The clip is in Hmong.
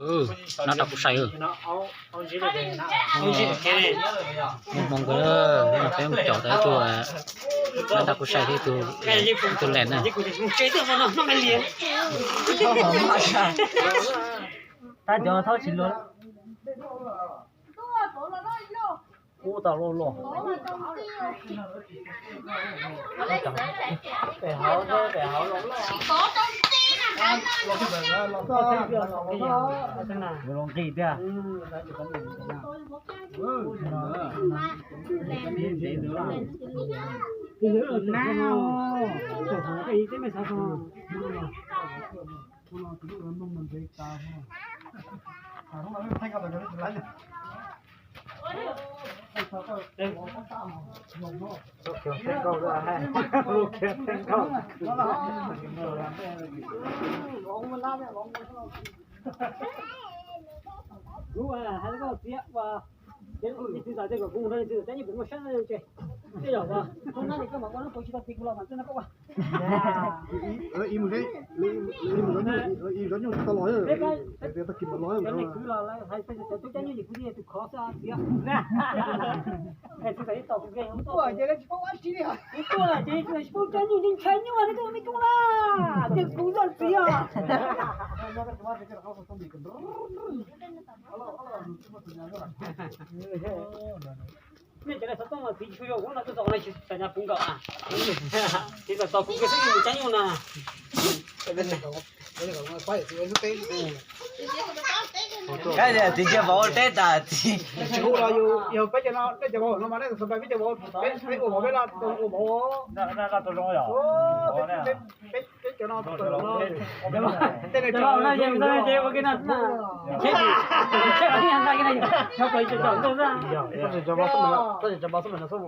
Nov rau kuv saib. Muaj hmoo nkawd, peb mus caum tau ib tug, nov rau kuv saib thiab, ib tug lees na. Tab cov thaub tsis luag. Ub, tau luaj luaj. Yuav los nqis tiag. Kuv hais rau koj txiv, ua, ces txiv txawm tias kom kuv mus nrog txiv txawm cab nyuj pem muaj sab na, ces tej zaum ua, koj nab ces koj mam ua lub paus tsis tau txiv kuv los mam txog nrog koj ua. Ib mus, ib mus, ib zov nyuj tsis tau los, tag kis mam los. Cov neeg kwv los lawv hais txog cov tub cab nyuj ces kuv yeej yog tus khov xwb txiv. Txiv txawm ib tos kuv, kuv tuaj ces tsis paub cab nyuj, ntshai nyuj nej tuaj me tub na, ces kuv yog txiv os. Nej cov neeg xov tooj mas txiv tsis tshua yog kuv no, tuaj txog qhov no tsis txawm nyob puv nkaus a. Txiv txawm tos kuv kiag xwb yeej mus cab nyuj na. Kab tias txiv cia vauv ua teb tas txiv. Tsis ua los yog peb cov no, nej cov vauv no mas nej xav pab peb cov vauv, peb ua vauv peb laj ua vauv. Peb cov no, tej no ces ua kiag no. Tab sis cov vauv xwb mas, tab sis cov vauv xwb mas no xwb.